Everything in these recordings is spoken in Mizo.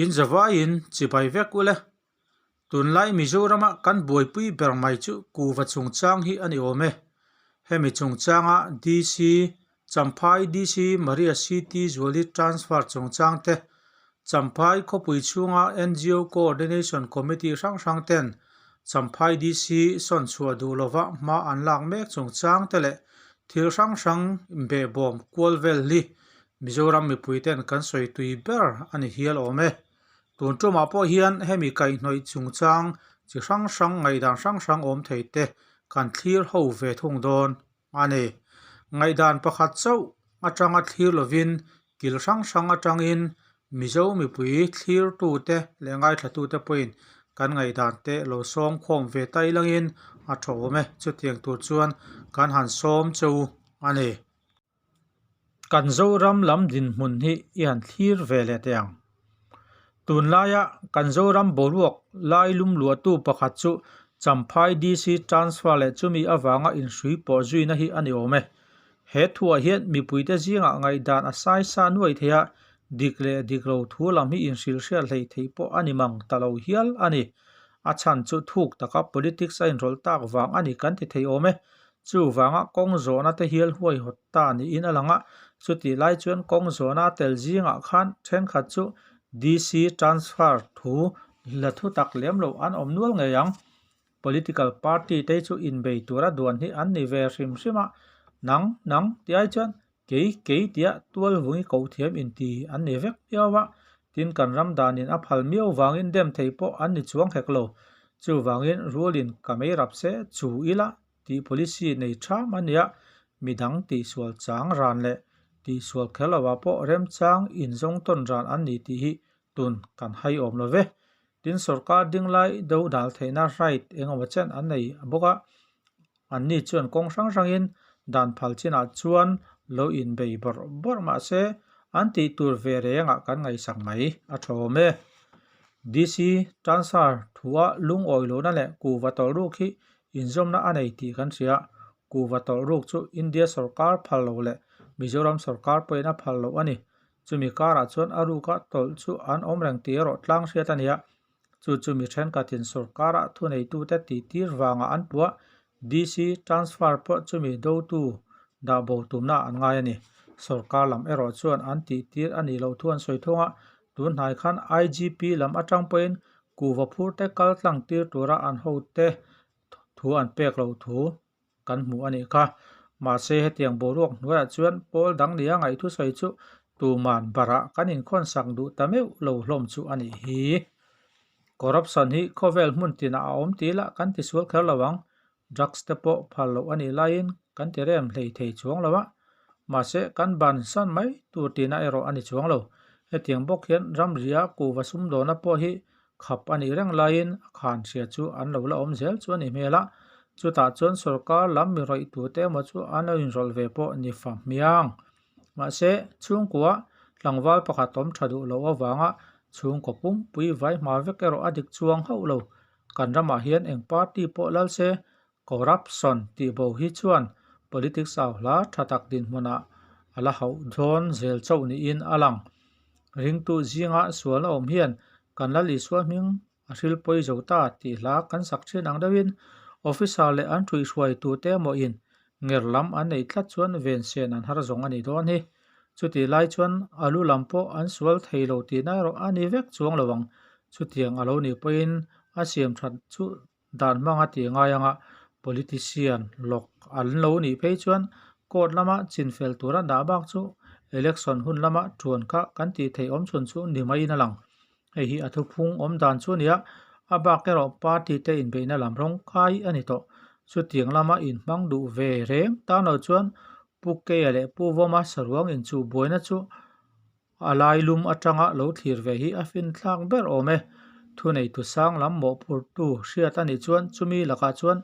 In zavaiin chibai vek ule. Tunlai Mizorama kan buaipui ber mai chu kuva chungchang hi a ni awm e. Hemi chungchanga DC, Champhai DC Maria CT Zuali transfer chungchang te, Champhai khawpui chhunga ngo Coordination Committee hrang hrang ten Champhai DC sawn chhuah duh lova hma an lak mek chungchang te leh thil hrang hrang behbawm kual vel hi Mizoram mipui ten kan sawi tui ber a ni hial awm e. Tun tumah pawh hian hemi kaihhnawih chungchang chi hrang hrang ngaihdan hrang hrang awm thei te kan thlir ho ve thung dawn a ni. Ngaihdan pakhat chauh atanga thlir lovin kil hrang hrang atangin Mizo mipui thlirtute leh ngaithlatute pawhin kan ngaihdan te lo sawm khawm ve ta ilangin a tha awm e. Chutiang tur chuan kan han sawm cheu a ni. Kan Zoram lam dinhmun hi i han thlir ve leh teh ang. Tunlaia kan Zoram boruak lai lum luahtu pakhat chu Champhai DC transfer leh chumi avanga inhrui pawh zuina hi a ni awm e. He thuah hian mipuite zingah ngaihdan a sai sa nuai thei a, dik leh dik lo thu lam hi inhrilhriat hleih theih pawh a ni mang ta lo hial a ni. A chhan chu thuk taka politics a inrawlh tak vang a ni kan ti thei awm e. Chuvanga kawng zawhna te hial huaihawt ta niin a lang a, chutih lai chuan kawng zawhna a tel zingah khan thenkhat chu DC transfer thu la thu tak lem lo an awm nual ngei ang. Political party te chu inbei tura duan hi an ni ve hrim hrim a, nang nang tih ai chuan kei kei tia tual vungi koh thiam inti an ni vek miau a, tin kan ram danin a phal miau vangin dem thei pawh an ni chuang hek lo. Chuvangin rulin ka mei rap se chu ila tih policy nei tham a nia, midang tihsual chang ran leh tihsual kher lovah pawh remchang inzawng tawn ran an ni tih hi tun kan hai awm lo ve. Tin, sorkar dinglai do dal theihna right eng emaw chen an nei bawk a, anni chuan kawng hrang hrangin dan phal chinah chuan lo inbei bawrh bawrh mah se an tih tur ve rengah kan ngaihsak mai a tha awm e. DC transfer thua lungawi lohna leh kuhva tawlh ruk hi Inzawmna a nei tih kan hria. Kuhva tawlh ruk chu India sorkar phal lo leh Mizoram sorkar pawhin a phal loh a ni. Chumi karah chuan a ruka tawlh chu an awm reng tih erawh tlang hriat a ni a. Chu chu mi thenkhatin sorkara thuneitute tihtir vangah an puah. DC transfer pawh chumi dotu dah bo tumna an ngai a ni. Sorkar lam erawh chuan an tihtir a nih loh thu an sawi thung a. Tun hnai khan IGP lam atang pawhin Kuhva phur te kal tlang tir tura an hote thu an pek loh thu kan hmuh a nih kha. Mahse hetiang boruak hnuaiah chuan pawl dang nia ngaihthusawi chu tuman barah kan inkhawnsak duh ta meuh lo hlawm chu a nih hi. Corruption hi khawvel hmun tinah a awm tih lah kan tisual kher lo ang. Drugs te pawh phal loh a nih laiin kan ti rem hlei thei chuang lo a, mahse kan ban san mai tur tihna erawh a ni chuang lo. Hetiang bawk hian ramria kuhva sumdawna pawh hi khap a nih reng laiin a khan hria chu an lo la awm zel chu a ni hmel a, chutah chuan sorkar lam mi rawih tute emaw chu an lo inrawlh ve pawh ni fa hmiang. Mahse chhungkua tlangval pakhat awm tha duh loh avanga chhungkaw pumpui vai hma vek erawh a dik chuang hauh lo. Kan ramah hian eng party pawh lal se, corruption tih bo hi chuan politics au hla tha tak dinhmunah a la hauh dawn zel chauh niin a lang. Ringtu zinga sualna awm hian kan Lal Isua hming a hril pawi zo ta tih hla kan sak thin ang deuhin officer leh an thuihhruai tute emawin nger lam an neih tlat chuan vensen an har zawng a nih dawn hi. Chutih lai chuan a lu lam pawh an sual thei lo tihna erawh a ni vek chuang lo ang. Chutiang a lo nih pawhin a siam that chu dan hmanga tih ngai anga politician lawk an lo nih phei chuan court lama chinfel tura dah bak chu election hun lama tuan kha kan tih theih awm chhun chu ni maiin a lang. Hei hi a thuphung awm dan chu a ni a, a bak erawh party te inbeihna lam rawng kai a ni tawh. Chutiang lama inhmang duh ve reng tan lo chuan Pu Keia leh Pu Vawma saruang inchuh buaina chu a lailum atanga lo thlir ve hi a finthlak ber awm e. Thuneitu sang lam mawhphurtu hriat a nih chuan chumi lakah chuan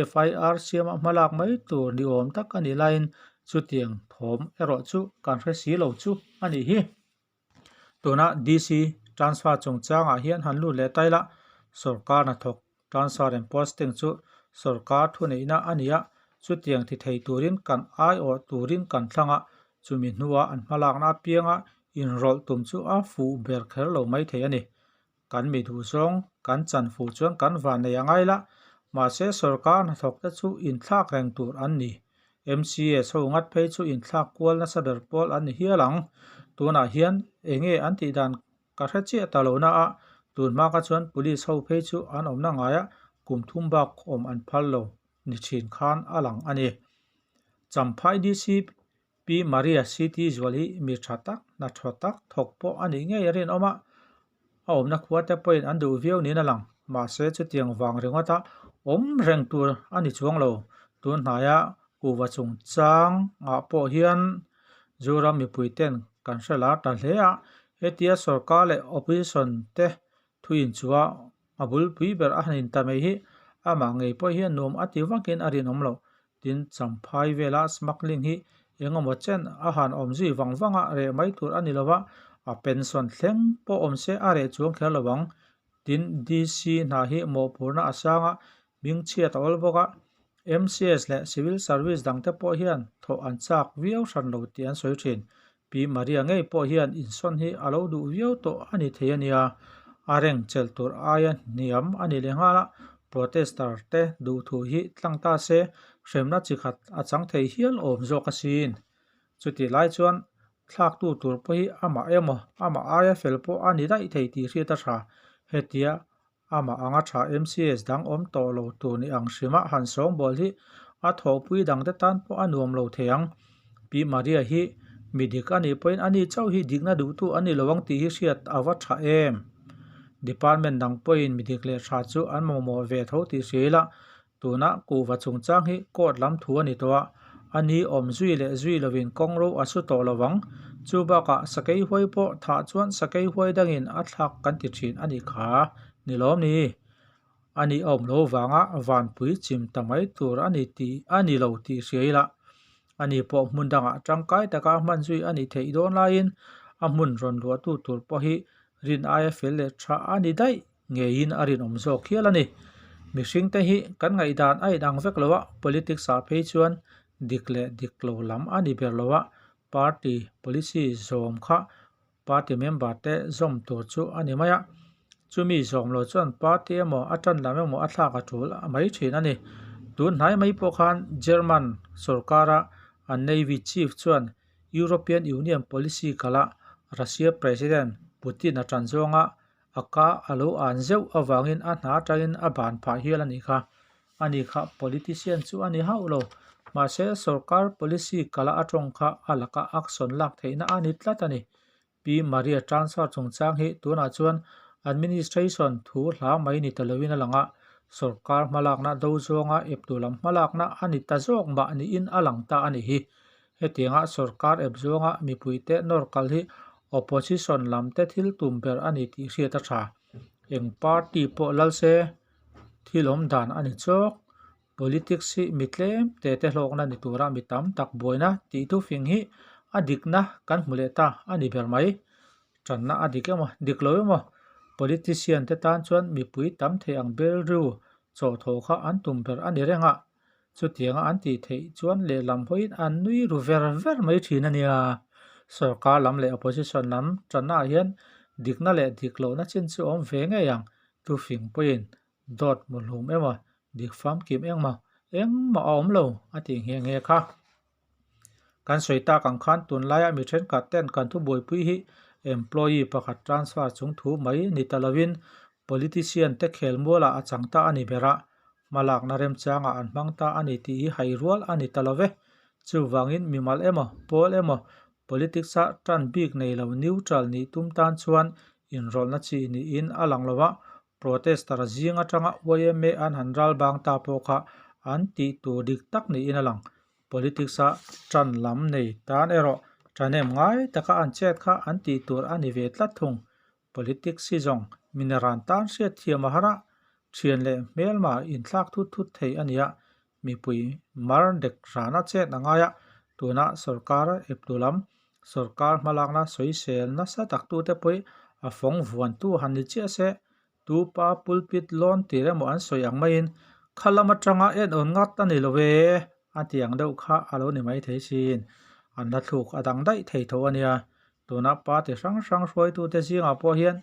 FIR siama hmalak mai tur ni awm tak a nih laiin chutiang thawm erawh chu kan hre si lo chu a nih hi. Tuna DC transfer chungchangah hian han lut leh ta ila, sorkar hnathawk transfer and posting chu sorkar thuneihna a ni a, chutiang ti thei turin kan aiawh turin kan thlang a, chumi hnua an hmalakna apianga Inrawlh tum chu a fuh ber kher lo maithei a ni. Kan mi duhzawng kan chan fuh chuan kan van nei a ngai la, mahse sorkar hnathawk te chu inthlak reng tur an ni. MCS ho ngat phei chu inthlak kual nasa ber pawl an ni hial ang. Tunah hian enge an tih dan ka hre chiah ta lo na a, tun hma kha chuan police ho phei chu an awmna ngaiah kum thum bak awm an phal lo ni thin khan a lang a ni. Champhai DC Pi Maria CT zual hi mi tha tak, hna tha tak thawk pawh a nih ngei a rinawm a, a awmna khua te pawhin an duh viau niin a lang. Mahse chutiang vang ringawta awm reng tur a ni chuang lo. Tun hnaia kuhva chungchang ah pawh hian Zoram mipui ten kan hre lar ta hle a, hetia sorkar leh opposition te thuin chua a bulpui ber a han inta mai hi amah ngei pawh hian nuam a ti vakin a rinawm lo. Tin, Champhai vela smuggling hi eng emaw chen a han awm zui vang vang a, reh mai tur a ni lo va, a pension thleng pawh awm se a reh chuang kher lo ang. Tin, DC hna hi mawhphurhna a sang a, hmingchhiat a awl bawk a, MCS leh Civil Service dangte pawh hian thawh an chak viau hran lo tih an sawi thin. Pi Maria ngei pawh hian insawn hi a lo duh viau tawh a ni thei a nia, a reng chelh tur aia hniam a ni leh nghal a, protester te duhthu hi tlang ta se hremna chi khat a chang thei hial awm zawk asin. Chutih lai chuan thlaktu tur pawh hi amah emaw amah aia fel pawh a ni daih thei tih hriat a tha. Hetia Amah anga tha MCS dang awm tawh lo tur ni ang hrima han sawngbawl hi a thawhpui dangte tan pawh a nuam lo thei ang. Pi Maria hi mi dik a nih pawhin ani chauh hi dikna duhtu a ni lo ang tih hi hriat a va tha em? Department dang pawhin mi dik leh tha chu an mamawh ve tho tih hria ila Tuna kuhva chungchang hi court lam thu a ni tawh a, a ni awm zui leh zui lovin kawng ro a su tawh lo vang. Chu bakah sakei huai pawh thah chuan sakei huai dangin a thlak kan ti thin a nih kha ni lawm ni? A ni awm lo vanga vanpui chim ta mai tur a ni tih a ni lo tih hria ila, a ni pawh hmun dangah tangkai taka hman zui a nih theih dawn laiin a hmun rawn luahtu tur pawh hi rin aia fel leh tha a ni daih. Ngeiin a rinawm zawk hial a ni. Mihringte hi kan ngaihdan a inang vek lo a, politics ah phei chuan dik leh dik lo lam a ni ber lo a, party policy zawm kha party member te zawm tur chu a ni mai a, chumi zawm lo chuan party emaw a tan lam emaw a thlak a tul mai thin a ni. Tun hnai mai pawh khan German sorkara an Navy chief chuan European Union policy kalh a Russia President Putin a tan zawnga A ka a lo an zeuh avangin a hna atangin a ban phah hial a nih kha. Ani kha politician chu a ni hauh lo. Mahse, sorkar policy kala a tawng kha a laka action lak theihna a ni tlat a ni. Pi Maria transfer chungchang hi tunah chuan administration thu hla mai ni ta loin a lang a, sorkar hmalakna do zawnga eptu lam hmalakna a ni ta zawk mah niin a lang ta a nih hi. Hetianga sorkar ep zawnga mipuite nawr kal hi opposition lam te thil tum ber a ni tih hriat a tha. Eng party pawh lal se thil awm dan a ni chawk. Politics hi mi tlem te te hlawkna ni tura mi tam tak buaina tih thufing hi a dikna kan hmu leh ta a ni ber mai. Tanna a dik emaw dik lo emaw politician te tan chuan mipui tam thei ang belriu chawhthawh kha an tum ber a ni reng a. Chutianga an tih theih chuan lehlam pawhin an nui ru ver ver mai thin a nia. Sorkar lam leh opposition lam tannaah hian dikna leh dik lohna chin chu awm ve ngei ang. Thufing pawhin dawt muhlum emaw dik famkim engmaw engmah a awm lo a tih nghe nghe kha. Kan sawi tak ang khan tunlaia mi thenkhat ten kan thu buaipui hi employee pakhat transfer chung thu mai ni ta lovin politician te khel mualah a chang ta a ni ber a, hmalakna remchangah an hmang ta a ni tih hi hai rual a ni ta lo ve. Chuvangin mimal emaw, pawl emaw politics a tan bik nei lo neutral nih tum tan chuan inrawlhna chi niin a lang lo a, Protester zing atanga yma an han ral bang ta pawh kha an tih tur dik tak niin a lang. Politics a tan lam nei tan erawh ṭhahnem ngai taka an chet kha an tih tur a ni ve tlat thung. Politics hi zawng mineran tan hriat thiam a har a, ṭhian leh hmelma inthlak thut thut thei a nia. Mipui mar dek hrana chet a ngai a, tuna sorkar eptu lam sorkar hmalakna sawisel nasa taktute pawh a fawng vuantu han ni chiah se, tupa pulpit lawn tir emaw an sawi ang maiin kha lam atanga en awn ngat a ni lo e a ti ang deuh kha a lo ni maithei sin. An la thluk a dang daih thei tho a nia. Tuna party hrang hrang hruaitute zingah pawh hian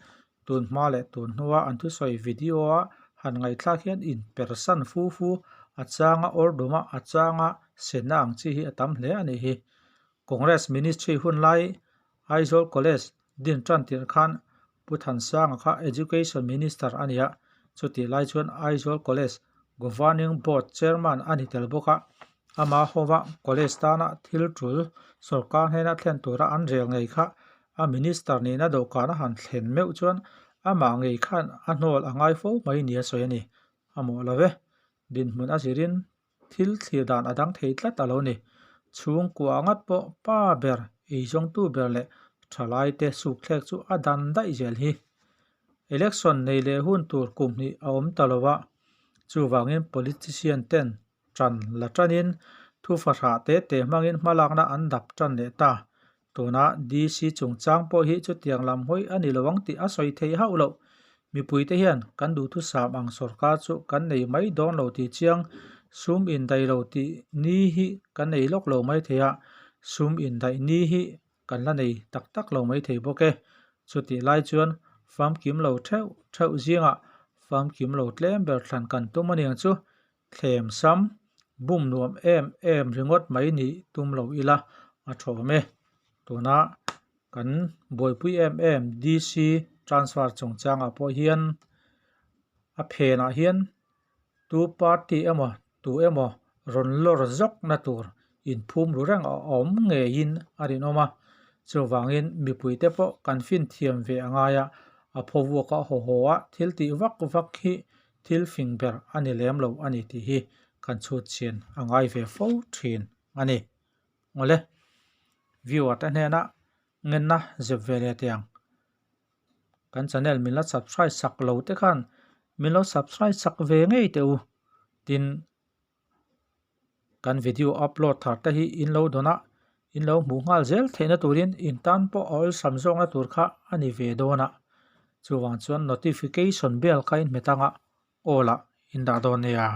tun hma leh tun hnua an thusawi video a han ngaihthlak hian inpersan fu fu a changa awr duma a changa senna ang chi hi a tam hle a nih hi. Congress Ministry hun lai Aizawl College din tan tirh khan Pu Thansanga kha Education Minister a ni a, chutih lai chuan Aizawl College Governing Board Chairman a ni tel bawk a, ama hova College tana thil tul sawrkar hnena thlen tura an rel ngei kha a Minister nihna dawhkan a han thlen meuh chuan amah ngei khan a hnawl a ngai fo mai nia sawi a ni. A mawh lo e, dinhmun a zirin Thil thlir dan a dang thei tlat a lo ni. Chhungkua ngat pawh pa ber, eizawngtu ber leh thalaite sukthlek chu a dan daih zel hi. Election nei leh hun tur kum hnih a awm ta lo a, chuvangin politician ten tan la tanin thu fahrah te te hmangin hmalakna an dap tan leh ta. Tuna DC chungchang pawh hi chutiang lam hawi a ni lo ang tih a sawi theih hauh loh. Mipuite hian kan duhthusam ang sawrkar chu kan nei mai dawn lo tih chiang sum indaih lo tih ni hi kan nei lawk lo mai thei a, sum indaih ni hi kan la nei tak tak lo mai thei bawk e. Chutih lai chuan famkim lo theuh theuh zingah famkim lo tlem ber thlan kan tum a niang chu Thlem sam, bum nuam em em ringawt mai nih tum lo ila a thawm e. Tuna kan buaipui em em DC transfer chungchangah pawh hian a phenah hian tu party emaw tu emaw rawn lawr zawkna tur inphum ru reng a awm ngeiin a rinawm a. Chuvangin mipuite pawh kan finthiam ve a ngai a, a phawvuak a haw haw a thil tih vak vak hi Thil fing ber a ni lem lo a ni tih hi kan chhut chhian a ngai ve fo thin a ni. Awle, viewer te hnena ngenna zep ve leh teh ang. Kan channel min la subscribe sak lo te khan min lo subscribe sak ve ngei teh u. Tin, Kan video upload thar te hi in lo dawn a, in lo hmuh nghal zel theihna turin in tan pawh a awlsam zawkna tur kha a ni ve dawn a. Chuvang chuan notification bell kha in hmet ang a, all ah in dah dawn nia.